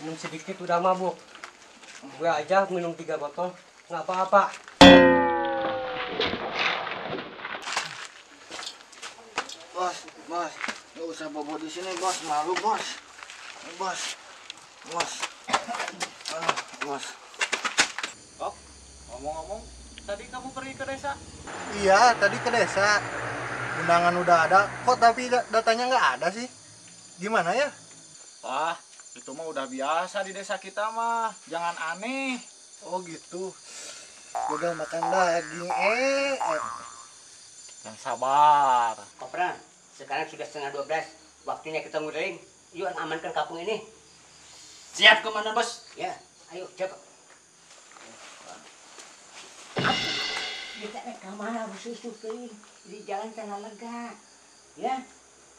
Minum sedikit udah mabuk. Gue aja minum 3 botol, nggak apa-apa. Bos, bos, nggak usah bobo di sini, bos. Malu, bos. Bos, bos, bos. Oh, ngomong-ngomong, tadi kamu pergi ke desa? Iya, tadi ke desa. Undangan udah ada, kok tapi datanya nggak ada sih? Gimana ya? Wah, itu mah udah biasa di desa kita mah. Jangan aneh. Oh gitu. Gagal makan daging, Yang sabar. Kopra, sekarang sudah 11:30. Waktunya kita ngudering. Yuk amankan kampung ini. Siap, Komandan Bos. Ya, ayo cepat. Kita kamar harus itu di jalan tanah lega. Ya.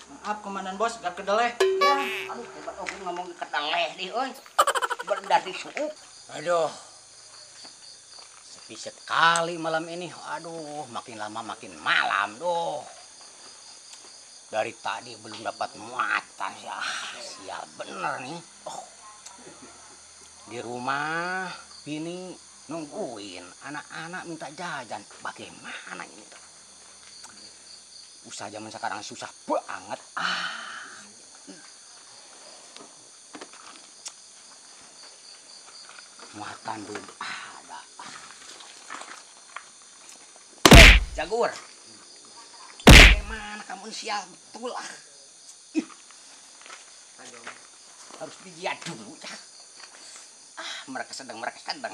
Maaf Komandan Bos, gak kedeleh. Ya, aduh hebat aku ngomong kedeleh nih, oi. Berarti suuk. Aduh. Sepi sekali malam ini. Aduh, makin lama makin malam doh. Dari tadi belum dapat muatan ya. Sial bener nih. Oh. Di rumah bini nungguin, anak-anak minta jajan. Bagaimana ini tuh? Usaha zaman sekarang susah banget. Ah. Muatan belum ada. Jagur. Bagaimana kamu sial betul ah. Ih. Harus dijiat dulu ya. Ah, mereka sedang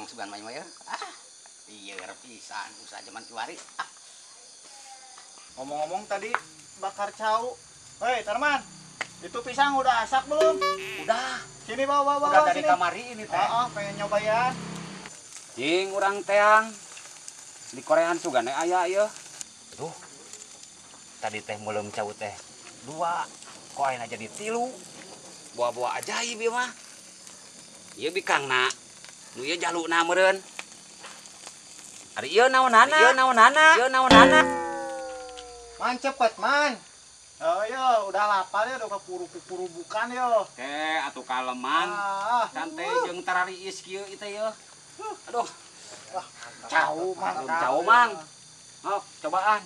sebenarnya ya. Ah. Iya, pisan usaha zaman kiwari. Ah. Ngomong-ngomong tadi bakar cau. Hei, Tarman. Itu pisang udah asak belum? Udah. Sini bawa. Udah dari sini. Kamari ini teh. Oh, pengen nyobain. Jing urang teang. Di Korean sugane aya ieu. Duh. Tadi teh meuleum cau teh 2, kok ayeuna jadi 3. Buah-buah ajaib ieu mah. Ieu bikangna. Nu ieu jalukna meureun. Ari ieu naonana? Ieu naonana? Ieu naonana? Man, cepet, man. Oh yo, udah lapar ya, udah kepuru-kupurubukan yo. Oke, atuh kaleman. Santai jeung tarariis kieu ieu teh yo. Aduh. Wah, cau mang. Cau mang. Oh, cobaan.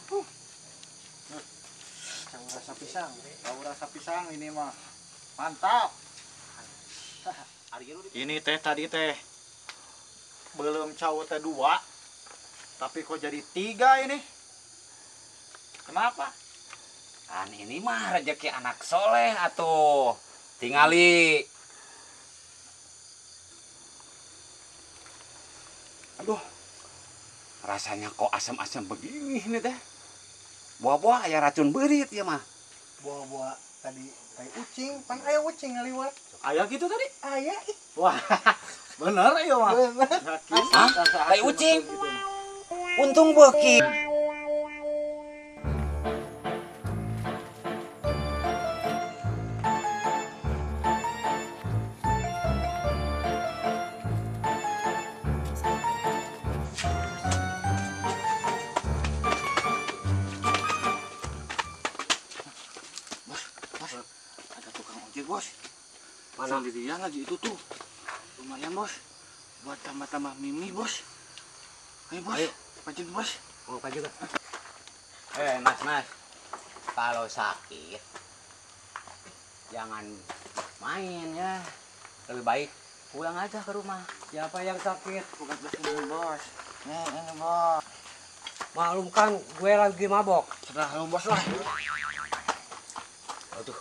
Cau rasa pisang. Cau rasa pisang ini mah. Mantap. Ini teh tadi teh belum cau teh 2, tapi kok jadi 3 ini? Kenapa? Kan ini mah rezeki anak soleh atuh. Tingali. Aduh. Rasanya kok asam-asam begini nih teh. Buah-buah aya racun beurit ya mah. Buah-buah tadi tai ucing, pan aya ucing ngaliwat. Aya gitu tadi? Aya. Wah, bener ieu mah. Bener. Hah? Tai ucing. Untung beuki. Bos, mana sendirian lagi itu tuh. Lumayan bos, buat tambah-tambah mimi bos. Ayo bos, ayo. Pancing bos. Mau apa juga? Mas, kalau sakit jangan main ya. Lebih baik pulang aja ke rumah. Siapa yang sakit? Bukan bos ini bos. Nih ini bos. Maklum kan gue lagi mabok. Serah lu bos lah. Aduh.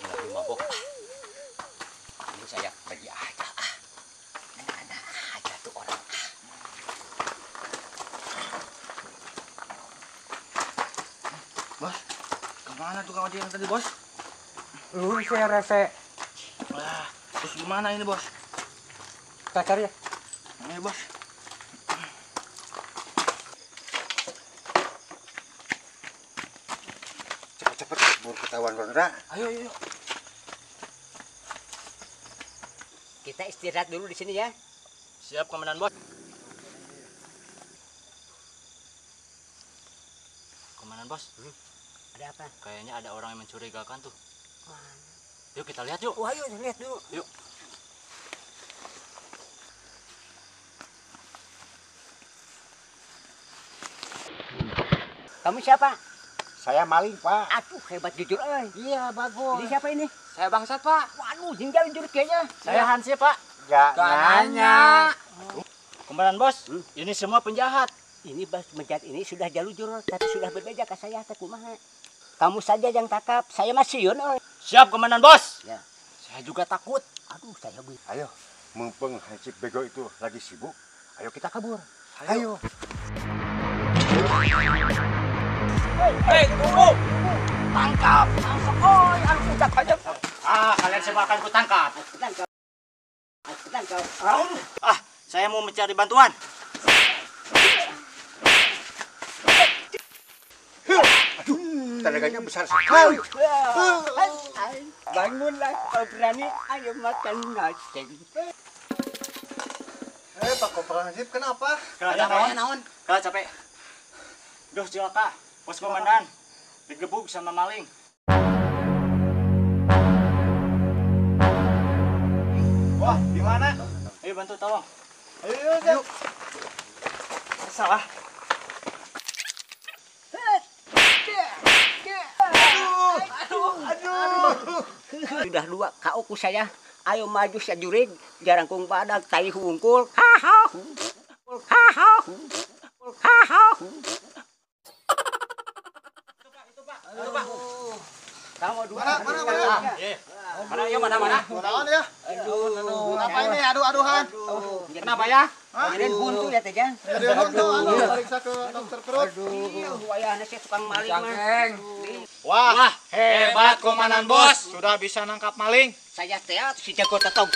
Lagi mabok. Ini saya pergi aja. Ada aja tuh orang. Bos, kemana tukang ojek yang tadi bos? Lu saya rese. Wah, terus gimana ini bos? Kita cari ya. Ayo bos. Cepet-cepet buru ketahuan Rondra. Ayo, ayo, ayo. Kita istirahat dulu di sini ya. Siap, Komandan Bos. Komandan Bos, ada apa? Kayaknya ada orang yang mencurigakan tuh. Mana? Yuk kita lihat yuk. Wah, yuk lihat dulu. Yuk. Kamu siapa? Saya maling, Pak. Aduh, hebat jujur, euy. Iya, bagus. Ini siapa ini? Saya bangsat, Pak. Waduh, jinggal jujur kayaknya. Saya Hansip, Pak. Gak nanya. Komandan Bos, ini semua penjahat. Ini bos penjahat ini sudah jalujur, tapi sudah berbeda ke saya, ke kumaha. Kamu saja yang tangkap, saya masih yun, euy. Siap, Komandan Bos. Ya. Saya juga takut. Aduh, saya gue. Ayo, mumpung Hansip bego itu lagi sibuk, ayo kita kabur. Ayo. Hei, tunggu! Tangkap! Tangkap! Oi, aduh, tangkap! Ah, kalian semua akan kutangkap. Tangkap! Tangkap! Ah, saya mau mencari bantuan. Aduh, tenaganya besar sekali. Bangunlah kalau berani, ayo makan nasi. Pak Kopral Hansip, kenapa? Kenapa capek? Duh, cilaka. Bos komandan digebuk sama maling. Wah, di mana? Ayo bantu tolong. Ayo, ayo. Salah. Aduh, aduh. Sudah dua KO ku saya. Ayo maju sajurig, jarangkung badak tai hungkul. Ha ha. Ha ha. Ha ha. Kamu dua. Mana? Mana ya, mana? Mana ya? Aduh. Kenapa ini adu-aduhan? Kenapa ya? Jadi buntu ya teh ya. Jadi buntu, anu periksa ke dokter perut. Aduh, wayahna sih tukang maling mah. Wah, hebat Komandan Bos, sudah bisa nangkap maling. Saya teh si jago tetong.